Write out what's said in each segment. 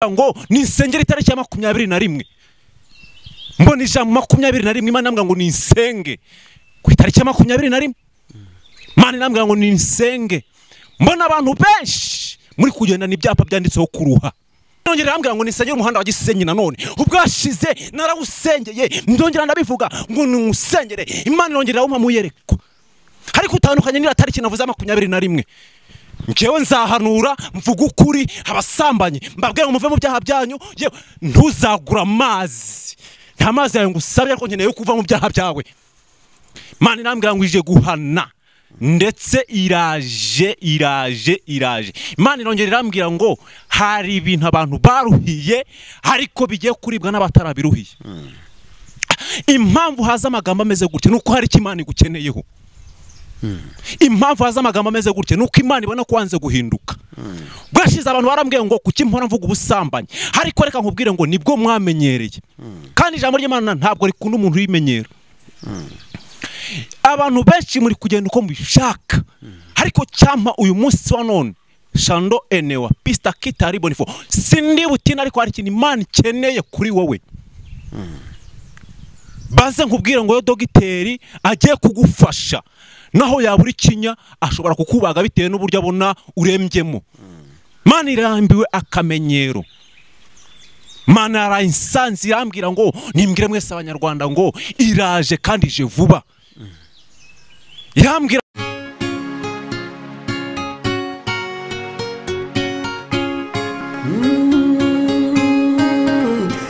Ngo nisengere itariki ya 21 mbona ijambo 21 Imana irambwira ngo nisenge ku itariki ya 21 Imana irambwira ngo nisenge. Mbona abantu benshi muri kugenda n'ibyapa byanditseho kuruha. Nongera irambwira ngo nisengere umuhanda wa Gisenyi nanone ubwashize narawusengeye, ndongera ndabivuga ngo nusengere. Imana irongera irampa muyereko ariko utandukanye n'ira tariki navuze 21. Njyewe nzahanura mvuga ukuri abasambanyi mbabwira ngo muve mu byaha byanyu. Yewe ntuzagura amazi, nta mazi yawe ngusabye ariko nkeneye kuva mu byaha byawe. Imana irambwira ngo ije guhana ndetse iraje iraje iraje. Imana irongera irambwira ngo hari ibintu abantu baruhiye ariko bigiye kuribwa n'abatarabiruhiye. Impamvu haza amagambo ameze gutya nuko hari icyo Imana igukeneyeho. Impamvu haza amagambo ameze gutya nuko Imana ibona ko wanze guhinduka. Bwashize abantu barambwiye ngo kuki mpora mvuga ubusambanyi, ariko reka nkubwire ngo nibwo mwamenyereye. Kandi ijambo ry'Imana ntabwo rikunda umuntu uyimenyera. Abantu benshi muri kugenda uko mubishaka, ariko cyampa uyu munsi wa none Shando Enewa Pista Kitari Bonifo sindi butina, ariko hari ikintu Imana ikeneye kuri wowe. Baze nkubwire ngo yo dogiteri agiye kugufasha naho yabura ikinya ashobora kukubaga bitewe n'uburyo abona urembyemo. Imana irambiwe akamenyero. Imana yarainsanze irambwira ngo nimbwire mwese abanyarwanda ngo iraje kandi ije vuba. Irambwira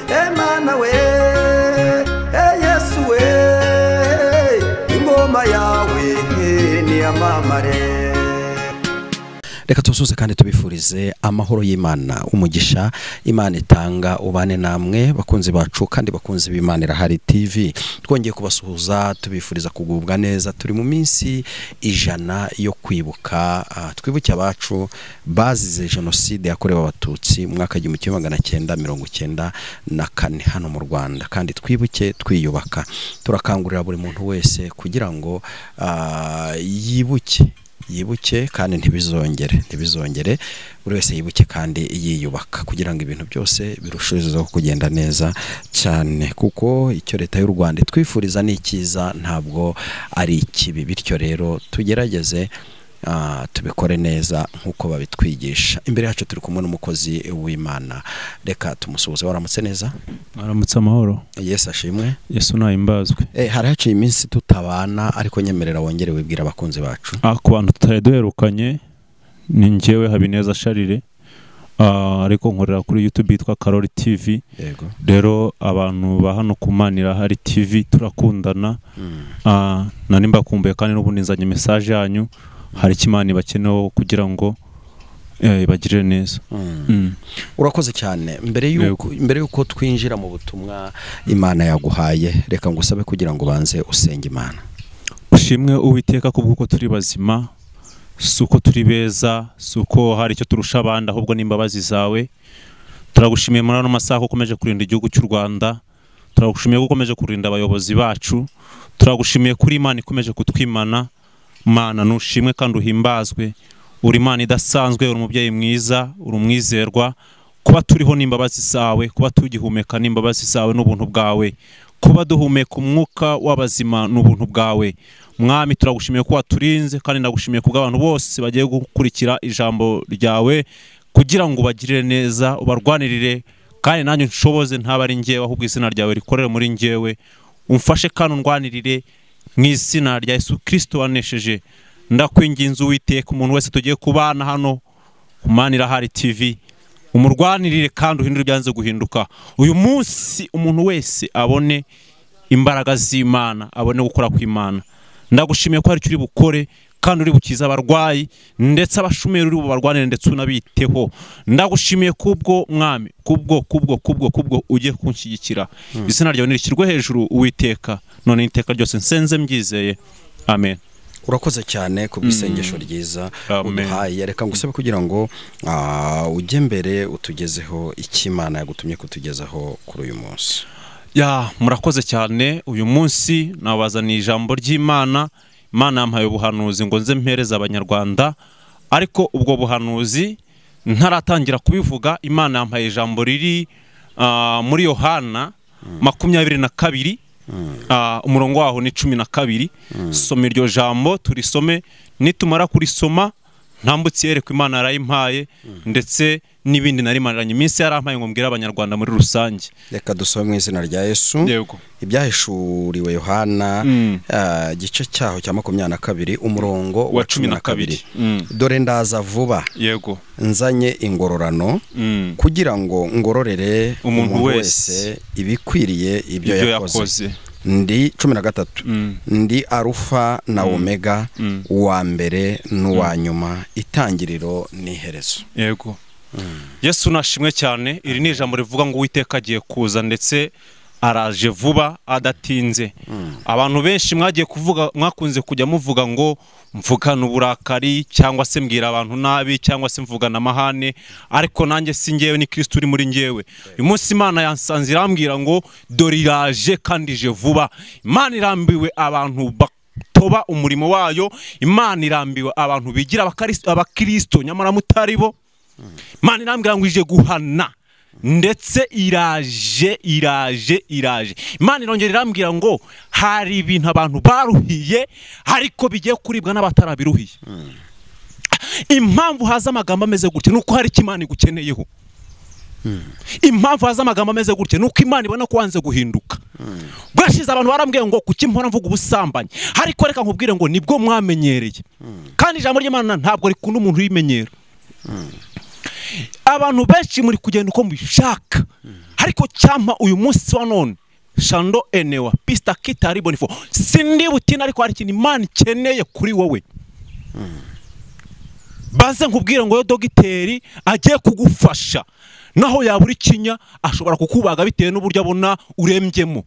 Emana we, Yesu we, ingoma yawe ni amamare. Reka tusuze kandi tubifurize amahoro y'Imana, umugisha Imana itanga ubane namwe bakunzi bacu kandi bakunzi b'Imana Irahari TV. Twongeye kubasuhuza tubifuriza kugubwa neza. Turi mu minsi 100 yo kwibuka, twibuke abacu bazize jenoside yakorewe abatutsi mu mwaka 1994 hano mu Rwanda, kandi twibuke twiyubaka. Turakangurira buri muntu wese kugira ngo yibuke kandi ntibizongere, buri wese yibuke kandi yiyubaka kugira ngo ibintu byose birushizeho kugenda neza cyane, kuko icyo leta y'u Rwanda twifuriza ni icyiza ntabwo ari ikibi. Bityo rero tugerageze tubikore neza nkuko babitwigisha. Imbere yacu turi kumwe n'umukozi w'Imana, reka tumusuhuze. Waramutse neza? Aramutse amahoro. Yesu ashimwe. Yesu nahimbazwe. Hari haciye iminsi tutabana, ariko nyemerera wongere wibwira abakunzi bacu. Ku bantu tutari duherukanye ni njyewe Habineza Sharire, ariko nkorera kuri YouTube yitwa Karoli TV. Yego. Rero abantu ba hano ku Mana Irahari TV turakundana. Nani mbakumbuye kandi n'ubundi nzanye message yanyu. Hari ikimana bakenewe kugira ngo ibagirire neza. Urakoze cyane. Mbere yuko twinjira mu butumwa Imana yaguhaye, reka ngusabe kugira ngo banze usenge Imana. Ushimwe Uwiteka kubw'uko turi bazima, suko turi beza, suko hari icyo turusha abandi, ahubwo n'imbabazi zawe. Turagushimiye muri ano masaha ukomeje kurinda igihugu cy'u Rwanda. Turagushimiye ko ukomeje kurinda abayobozi bacu. Turagushimiye kuri Imana ikomeje kutwimana. Mana nushimwe kandi uhimbazwe. Uri Imana idasanzwe, uri umubyeyi mwiza, uri umwizerwa. Kuba turiho n'imbabazi zawe, kuba tugihumeka n'imbabazi zawe n'ubuntu bwawe, kuba duhumeka umwuka w'abazima n'ubuntu bwawe. Mwami turagushimiye ko waturinze, kandi ndagushimiye kubw'abantu bose bagiye gukurikira ijambo ryawe kugira ngo ubagirire neza, ubarwanirire, kandi nanjye nshoboze ntaba ari njyewe ahubwo izina ryawe rikorere muri njyewe. Umfashe kandi undwanirire mu izina rya Yesu Kristo wanesheje. Ndakwinginze Uwiteka umuntu wese tugiye kubana hano ku Mana Irahari TV, umurwanirire kandi uhindure ibyanze guhinduka. Uyu munsi umuntu wese abone imbaraga z'Imana, abone gukora kw'Imana. Ndagushimiye ko hari icyo uri bukore kandi uri bukiza abarwayi ndetse abashumeri uri bubarwanire ndetse unabiteho. Ndagushimiye kubwo Mwami, kubwo ugiye kunshyigikira. Izina ryawe nirishyirwe hejuru Uwiteka, none iteka ryose nsenze mbyizeye. Amen. Urakoze cyane ku bw'isengesho ryiza uduhaye. Reka ngusabe kugira ngo ujye mbere utugezeho icyo Imana yagutumye kutugezaho kuri uyu munsi. Ya, murakoze cyane. Uyu munsi nabazaniye ijambo ry'Imana. Imana yampaye ubuhanuzi ngo nze mpereze abanyarwanda, ariko ubwo buhanuzi Ntaratangira kubivuga, Imana yampaye ijambo riri muri Yohana 22, umurongo waho ni 12. Soma iryo jambo turisome, nitumara kurisoma ntambutse yerekwa Imana yarayimpaye, ndetse n'ibindi narimaranye iminsi yarampaye ngo mbwire abanyarwanda muri rusange. Reka dusome mu izina rya Yesu. Yego. Ibyahishuriwe Yohana igice cyaho cya 22 umurongo wa 12. Dore ndaza vuba. Yego. Nzanye ingororano kugira ngo ngororere umuntu wese ibikwiriye ibyo yakoze. Ndi 13. Ndi Arufa na Omega, uwa mbere n'uwa nyuma, itangiriro n'iherezo. Yego. Yesu nashimwe cyane. Iri ni ijambo rivuga ngo Uwiteka agiye kuza ndetse araje vuba adatinze. Abantu benshi mwagiye kuvuga, mwakunze kujya muvuga ngo mvugana uburakari cyangwa se mbwira abantu nabi cyangwa se mvugana amahane, ariko nanjye si ngewe, ni Kristo uri muri ngewe. Uyu munsi Imana yansanze irambwira ngo dore iraje kandi ije vuba. Imana irambiwe abantu batoba umurimo wayo, Imana irambiwe abantu bigira abakristo nyamara mutari bo. Imana irambwira ngo ije guhana ndetse iraje iraje iraje. Imana irongera irambwira ngo hari ibintu abantu baruhiye ariko bigiye kuribwa n'abatarabiruhiye. Impamvu haza amagambo ameze gutya nuko hari icyo Imana igukeneyeho. Impamvu haza amagambo ameze gutya nuko Imana ibona ko wanze guhinduka. Bwashize abantu barambwiye ngo kuki mpora mvuga ubusambanyi, ariko reka nkubwire ngo nibwo mwamenyereye. Kandi ijambo ry'Imana ntabwo rikunda umuntu uyimenyera. Abantu benshi muri kugenda uko mubishaka, ariko cyampa uyu munsi wa none Shando Enewa Pista Kitari Bonifo sindi butina, ariko hari ikintu Imana ikeneye kuri wowe. Baze nkubwire ngo yo dogiteri agiye kugufasha, naho yabura ikinya ashobora kukubaga bitewe n'uburyo abona urembyemo.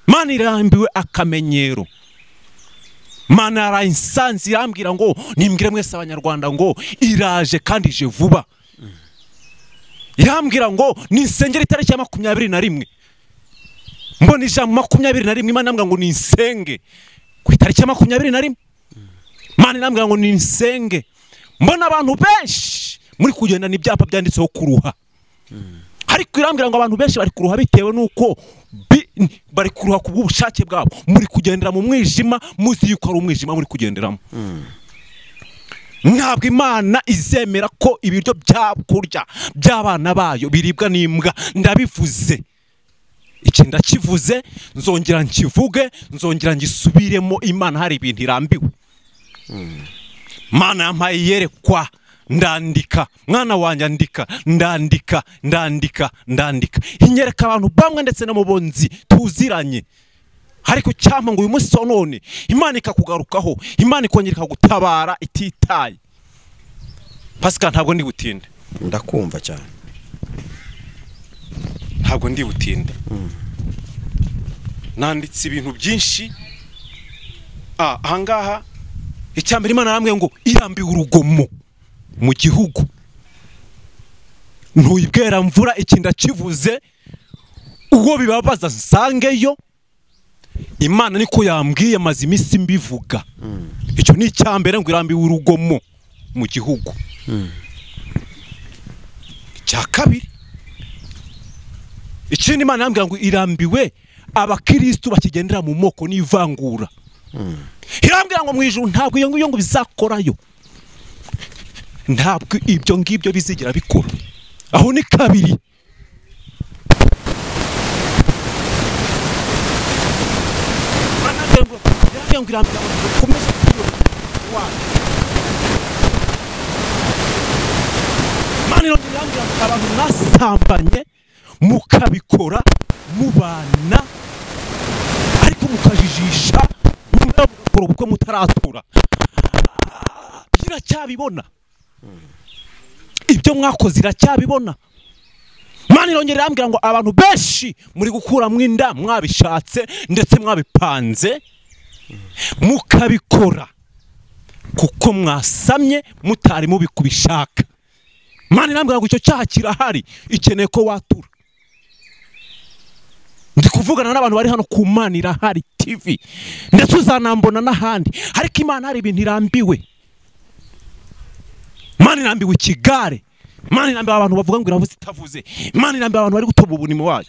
Imana irambiwe akamenyero. Imana yarayisanze irambwira ngo nimbwire mwese abanyarwanda ngo iraje kandi ije vuba. Irambwira ngo ninsengere itariki ya 21. Mbona ijambo 21, Imana irambwira ngo ninsenge ku itariki ya 21. Imana irambwira ngo ninsenge. Mbona abantu benshi muri kugenda n'ibyapa byanditseho kuruha. Ariko irambwira ngo abantu benshi bari kuruha bitewe nuko bari kuruha ku bw'ubushake bwabo. Muri kugendera mu mwijima, muzi yuko ari umwijima muri kugenderamo. Ntabwo Imana izemera ko ibiryo byakurya by'abana bayo biribwa n'imbwa. Ndabivuze, iki ndakivuze, nzongera nkivuge, nzongera ngisubiremo. Imana hari ibintu irambiwe. Imana yampaye iyerekwa, ndandika, mwana wanjye andika, ndandika, ndandika, ndandika. Inyereka abantu bamwe ndetse no mu bonzi tuziranye. Ariko cyampa ngo uyu munsi wa none Imana ikakugarukaho, Imana ikongera ikagutabara ititaye. Pascal, ntabwo ndi butinde. Ndakumva cyane. Ntabwo ndi butinde. Nanditse ibintu byinshi. Ahangaha icyambere Imana arambwiye ngo irambiwe urugomo mu gihugu. Ntuyibwera mvura, iki ndakivuze, uwo bibabaza nsangeyo. Imana niko yambwiye, maze iminsi mbivuga. Icyo ni icyambere, ngo irambiwe urugomo mu gihugu. Icya kabiri, ikindi Imana yambwiye ngo irambiwe abakristo bakigendera mu moko n'ivangura. Irambwira ngo mu ijuru ntabwo iyo ngiyo ngo bizakorayo, ntabwo ibyo ngibyo bizigira bikora. Aho ni kabiri. Abantu mwasambanye mukabikora mubana, ariko mukajijisha mugakora ubukwe mutaratura. Iracyabibona ibyo mwakoze, iracyabibona. Imana irongera irambwira ngo abantu benshi muri gukuramo inda mwabishatse ndetse mwabipanze mukabikora kuko mwasamye mutari mubikubishaka. Imana irambwira ngo icyo cyaha kirahari, ikeneye ko watura. Ndi kuvugana n'abantu bari hano ku Mana Irahari TV, ndetse uzanambona n'ahandi, ariko Imana hari ibintu irambiwe. Imana irambiwe ikigare. Imana irambiwe abantu bavuga ngo iravuze itavuze. Imana irambiwe abantu bari gutoba ubunimo wayo.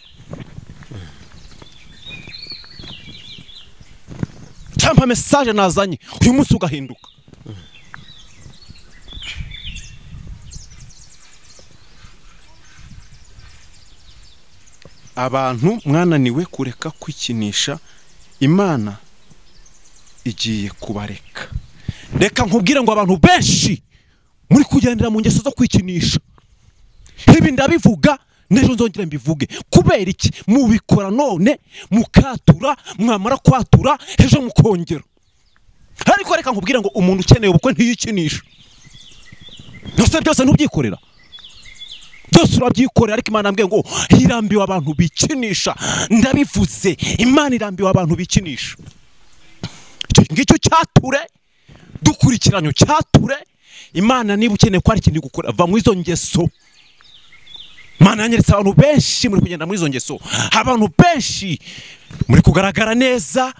Cyampa message nazanye uyu munsi ugahinduka. Abantu mwananiwe kureka kwikinisha, Imana igiye kubareka. Reka nkubwire ngo abantu benshi muri kugendera mu ngeso zo kwikinisha. Ibi ndabivuga n'ejo nzongera mbivuge. Kubera iki? Mubikora none mukatura, mwamara kwatura ejo mukongera. Ariko reka nkubwire ngo umuntu ukeneye ubukwe ntiyikinisha. Byose byose ntubyikorera. Byose urabyikorera, ariko Imana ambwiye ngo irambiwe abantu bikinisha. Ndabivuze, Imana irambiwe abantu bikinisha. Icyo ngicyo cyature, dukurikiranye cyature. Imana niba ukeneye ko ari ikintu gukora, va mu izo ngeso. Imana yanyeretse abantu benshi muri kugenda muri izo ngeso. Abantu benshi muri kugaragara neza,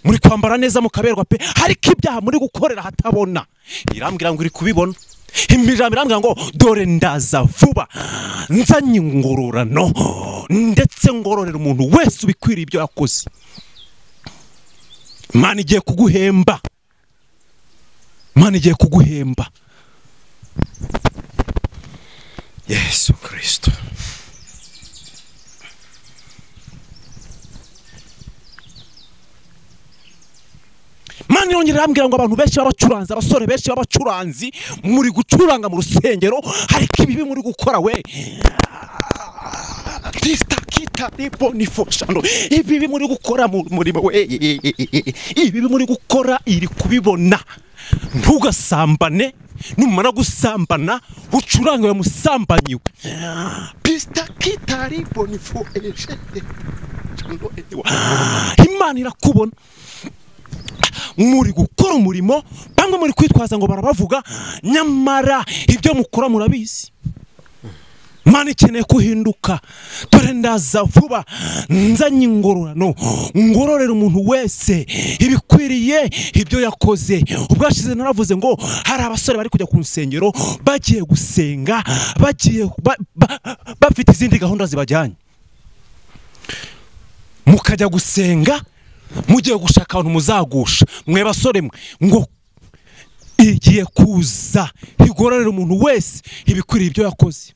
muri kwambara neza mukaberwa pe, ariko ibyaha muri gukorera hatabona. Irambwira ngo iri kubibona. Imijambo irambwira ngo dore ndaza vuba nzanye ingororano, ndetse ngororera umuntu wese ubikwiriye ibyo yakoze. Imana igiye kuguhemba. Imana igiye kuguhemba. Yesu Kristo. Imana irongera irambwira ngo abantu benshi b'abacuranzi, abasore benshi b'abacuranzi muri gucuranga mu rusengero, ariko ibibi muri gukora we. Ibibi muri gukora mu murimo we, ibibi muri gukora iri kubibona. Ntugasambane, numara gusambana ucurange we musambanyiwe. Imana irakubona. Muri gukora umurimo, bamwe muri kwitwaza ngo barabavuga, nyamara ibyo mukora murabizi. Imana ikeneye kuhinduka. Dore ndaza vuba nzanye ingororano, ngororera umuntu wese ibikwiriye ibyo yakoze. Ubwashize naravuze ngo hari abasore bari kujya ku nsengero bagiye gusenga, bagiye bafite izindi gahunda zibajyanye. Mukajya gusenga mugiye gushaka abantu muzagusha, mwe basore mwe, ngo igiye kuza igororera umuntu wese ibikwiriye ibyo yakoze.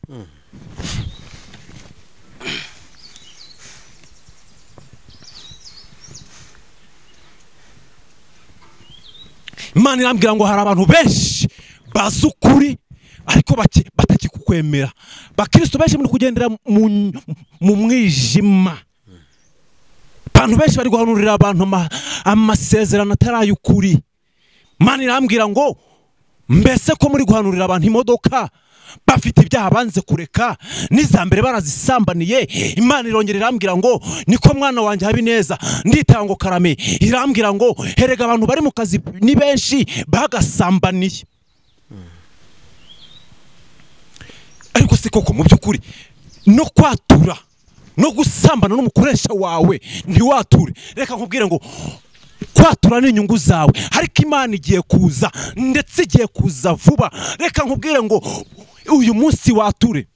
Imana irambwira ngo hari abantu benshi bazi ukuri ariko batakikukwemera. Bakristo benshi muri kugendera mu mwijima. Abantu benshi bari guhanurira abantu amasezerano atarayukuri. Imana irambwira ngo mbese ko muri guhanurira abantu imodoka bafite ibyaha banze kureka, n'izambere barazisambaniye. Imana irongera irambwira ngo niko mwana wanjye Habineza, nditango karame. Irambwira ngo herega abantu bari mu kazi ni benshi bagasambaniye. Ariko se koko mu by'ukuri no kwatura no gusambana n'umukoresha wawe ntiwature. Reka nkubwire ngo kwatura n'inyungu zawe, ariko Imana igiye kuza, ndetse igiye kuza vuba. Reka nkubwire ngo uyu munsi wature.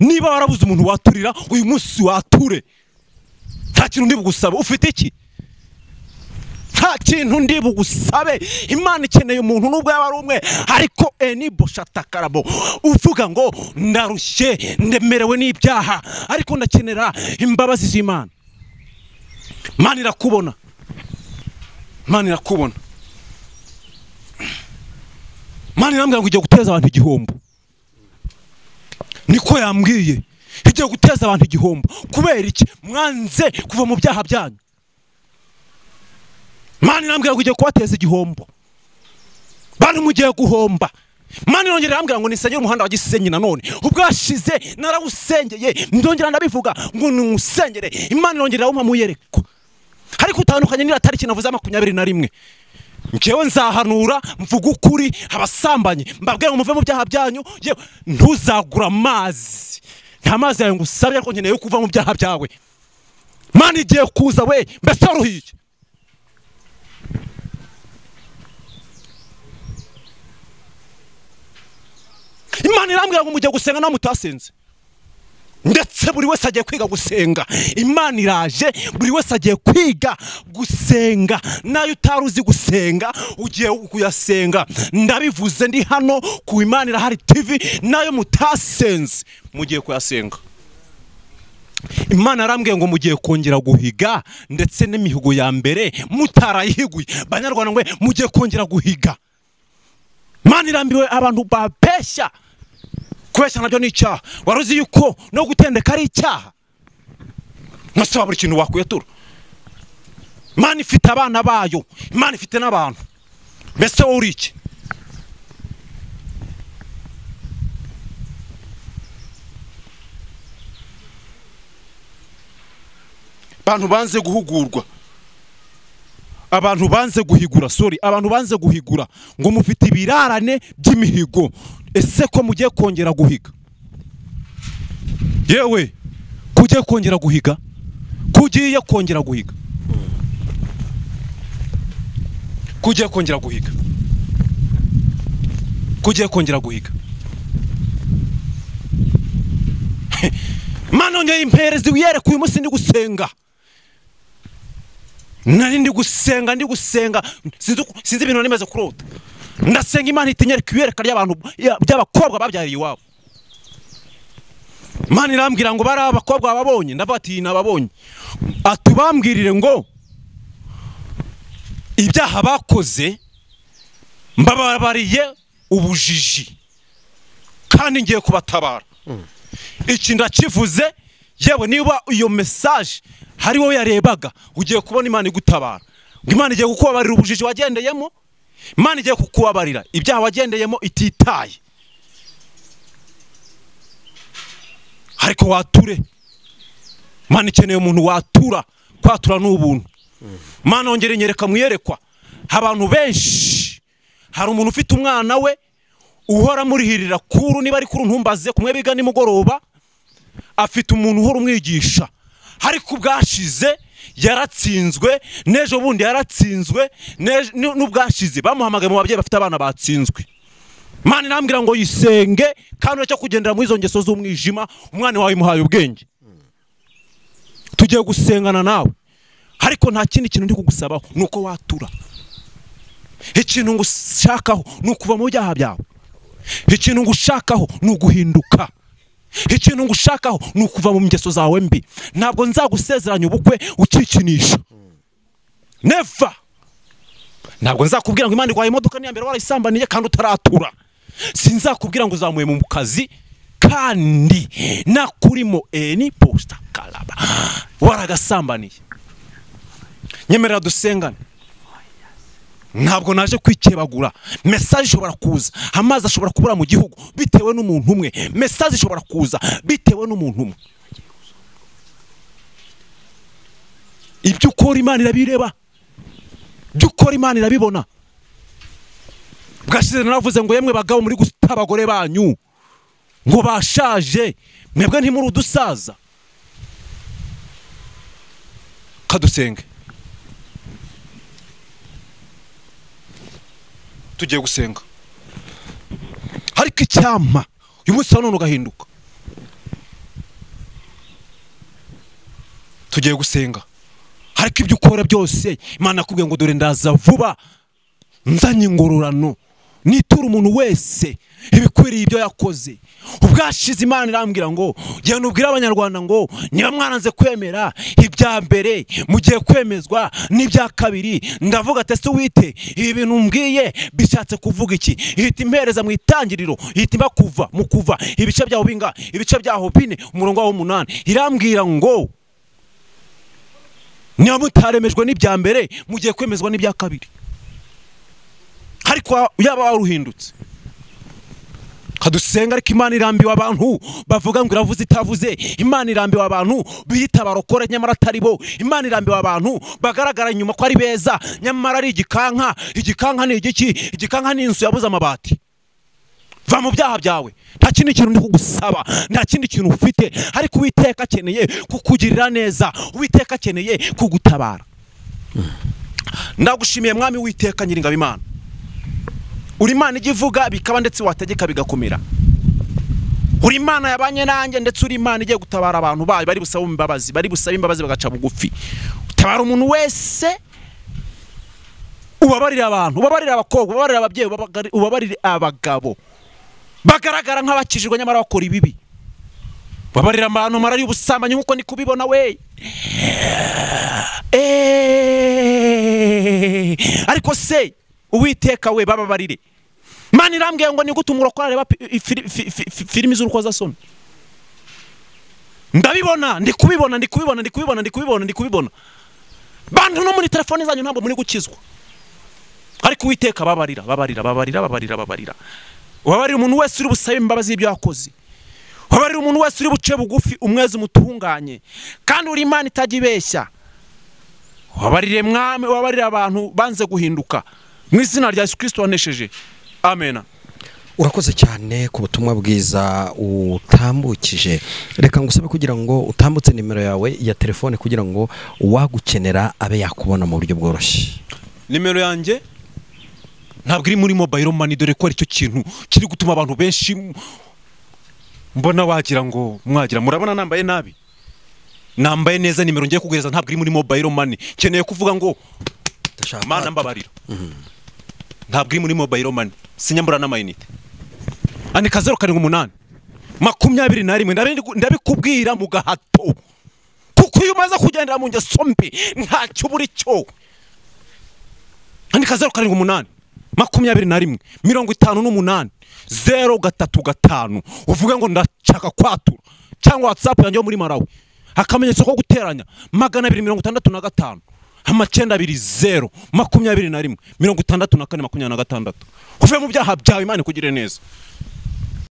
Niba warabuze umuntu waturira, uyu munsi wature. Nta kintu ndi bugusaba. Ufite iki? Nta kintu ndi bugusabe. Imana ikeneye umuntu nubwo yaba ari umwe, ariko enibo shatakarabo uvuga ngo ndarushye, ndemerewe n'ibyaha, ariko ndakenera imbabazi z'Imana. Imana irakubona. Imana irakubona. Imana irambwira ngo igiye guteza abantu igihombo. Niko yambwiye, igiye guteza abantu igihombo. Kubera iki? Mwanze kuva mu byaha byanyu. Imana irambwira ngo igiye kubateza igihombo. Bantu mugiye guhomba. Imana irongera irambwira ngo nisengere umuhanda wa Gisenyi nanone. Ubwashize narawusengeye, ndongera ndabivuga ngo nusengere. Imana irongera irampa muyerekwa. Ariko utandukanye n'ira tariki navuze 21. Njyewe nzahanura mvuga ukuri abasambanye, mbabwire ngo muve mu byaha byanyu. Yewe ntuzagura amazi, nta mazi yawe ngusabye, ariko nkeneye kuva mu byaha byawe. Imana igiye kuza we, mbese waruhiye. Imana irambwira ngo mujye gusenga na mutasenze. Ndetse buri wese agiye kwiga gusenga. Imana iraje, buri wese agiye kwiga gusenga. Nayo utaruzi gusenga ugiye kuyasenga. Ndabivuze ndi hano ku Imana Irahari TV, nayo mutasenze mugiye kuyasenga. Imana arambwiye ngo mugiye kongera guhiga, ndetse n'imihigo ya mbere mutarayihiguye. Banyarwanda ngwe mugiye kongera guhiga. Imana irambiwe abantu babeshya. Kubeshya nabyo ni icyaha. Waruzi yuko no gutendeka ari icyaha. Ntusaba buri kintu wakwiyatura. Imana ifite abana bayo, Imana ifite n'abantu. Mbese wowe uri iki? Abantu banze guhugurwa, abantu banze guhigura, sorry, abantu banze guhigura ngo mufite ibirarane by'imihigo. Ese ko mugiye kongera guhiga? Yewe, kugiye kongera guhiga? Kugiye kongera guhiga? Kugiye kongera guhiga? Kugiye kongera guhiga? Mana ngeye imperezi wiyereka uyu munsi ndi gusenga. Nari ndi gusenga, ndi gusenga, sinzi ibintu nimaze kurota. Ndasenga Imana itinyereka iwereka ry'abantu by'abakobwa babyariye iwabo. Imana irambwira ngo bari abakobwa babonye, ndavuga ati nababonye. Atubambwirire ngo ibyaha bakoze mbababariye ubujiji kandi ngiye kubatabara. Iki ndakivuze, yewe niba iyo message hari wowe yarebaga ugiye kubona Imana igutabara. Imana igiye kukubabarira ubujiji wagendeyemo, Imana igiye kukubabarira ibyaha wagendeyemo ititaye. Ariko wature. Imana ikeneye umuntu watura, kwatura n'ubuntu. Imana ongera inyereka muyerekwa abantu benshi. Hari umuntu ufite umwana we uhora murihirira kuru, niba ari kuru ntumbaze, kumwe biga nimugoroba, afite umuntu uhora umwigisha. Ariko ubwashize yaratsinzwe, n'ejo bundi yaratsinzwe, n'ubwashize bamuhamagaye mu babyeyi bafite abana batsinzwe. Imana irambwira ngo yisenge kandi ureke kugendera muri izo ngeso z'umwijima, umwana wawe imuhaye ubwenge. Tugiye gusengana nawe, ariko nta kindi kintu ndi kugusabaho nuko watura. Ikintu ngushakaho nukuva mu byaha byawe. Ikintu ngushakaho nuguhinduka. Ikintu ngushakaho nukuva mu ngeso zawe mbi. Ntabwo nzagusezeranya ubukwe ukikinisha. Never. Ntabwo nzakubwira ngo Imana igwaye imodoka ni mbere warayisambaniye kandi utaratura. Sinzakubwira ngo uzamuye mu kazi kandi nakurimo eni posta kalaba waragasambaniye. Nyemerera dusengane. Ntabwo naje kwikebagura. Message ishobora kuza, amazi ashobora kubura mu gihugu bitewe n'umuntu umwe. Message ishobora kuza bitewe n'umuntu umwe. Ibyo ukora Imana irabireba, ibyo ukora Imana irabibona. Bwashize naravuze ngo yemwe bagabo muri guta abagore banyu ngo bashaje, mwebwe ntimuri udusaza. Kadusenge. Tugiye gusenga. Ariko icyampa uyu munsi none ugahinduka. Tugiye gusenga. Ariko ibyo ukora byose Imana yakubwiye ngo dore ndaza vuba nzanye ingororano nitura umuntu wese ibikwiriye ibyo yakoze. Ubwashize Imana irambwira ngo genda ubwira abanyarwanda ngo niba mwaranze kwemera ibya mbere mugiye kwemezwa n'ibya kabiri. Ndavuga ati ese wite ibi bintu mbwiye bishatse kuvuga iki? Ihita impereza mu itangiriro, ihita imba kuva mu kuva ibice byaho binga, ibice byaho bine, umurongo wa 8. Irambwira ngo niba mutaremejwe n'ibya mbere mugiye kwemezwa n'ibya kabiri. Ariko yaba waruhindutse. Kadusenga. Ariko Imana irambiwe abantu bavuga ngo iravuze itavuze. Imana irambiwe abantu biyita barokore nyamara atari bo. Imana irambiwe abantu bagaragara inyuma ko ari beza nyamara ari igikanka. Igikanka ni igiki? Igikanka ni inzu yabuze amabati. Va mu byaha byawe. Nta kindi kintu ndi kugusaba, nta kindi kintu ufite, ariko Uwiteka akeneye kukugirira neza, Uwiteka akeneye kugutabara. Ndagushimiye Mwami Uwiteka Nyiringabo Imana. Uri Imana ijya ivuga bikaba ndetse wategeka bigakomera. Uri Imana yabanye nanjye, ndetse uri Imana igiye gutabara abantu bayo bari busaba imbabazi, bari busaba imbabazi bagaca bugufi. Utabara umuntu wese, ubabarira abantu, ubabarira abakobwa, ubabarira ababyeyi, ubabarira abagabo bagaragara nk'abakijijwe nyamara bakora ibibi. Babarira abantu marari ubusambanyi nkuko ndi kubibona we. Ariko se Uwiteka we bababarire. Mani irambwiye ngo ni gute umurokore areba filimi z'urukozasoni. Ndabibona, ndi kubibona, ndi kubibona, ndi kubibona, ndi kubibona, ndi kubibona. Bantu no muri telefone zanyu ntabwo muri gukizwa. Ariko Uwiteka babarira, babarira, babarira, babarira, babarira. Ubabarira umuntu wese uri busabe imbabazi y'ibyo yakoze. Ubabarira umuntu wese uri buce bugufi, umwezi umutunganye. Kandi uri Imana itajya ibeshya. Ubabarire mwami, ubabarire abantu banze guhinduka. Mu izina rya Yesu Kristo wanesheje. Amen. Urakoze cyane ku butumwa bwiza utambukije. Reka ngusabe kugira ngo utambutse nimero yawe ya telefone kugira ngo uwagukenera abe yakubona mu buryo bworoshye. Nimero yanjye ntabwo iri muri mobile money, dore ko ari cyo kintu kiri gutuma abantu benshi mbona wagira ngo mwagira murabona nambaye nabi. Nambaye neza, nimero ngiye kuguhereza ntabwo iri muri mobile money. Keneye kuvuga ngo Mana mbabarira. Ntabwo iri muri mobile money. Sinyambura n'amayinite. Andika 078 21 ndabikubwira mu gahato. Kuko iyo umaze kugendera mu ngeso mbi ntacyo buri cyo. Andika 078 21 58 035 uvuge ngo ndashaka kwatura, cyangwa WhatsApp yanjye yo muri Malawi akamenyetso ko guteranya 265 920 21 64 26. Uve mu byaha byawe, Imana ikugire neza.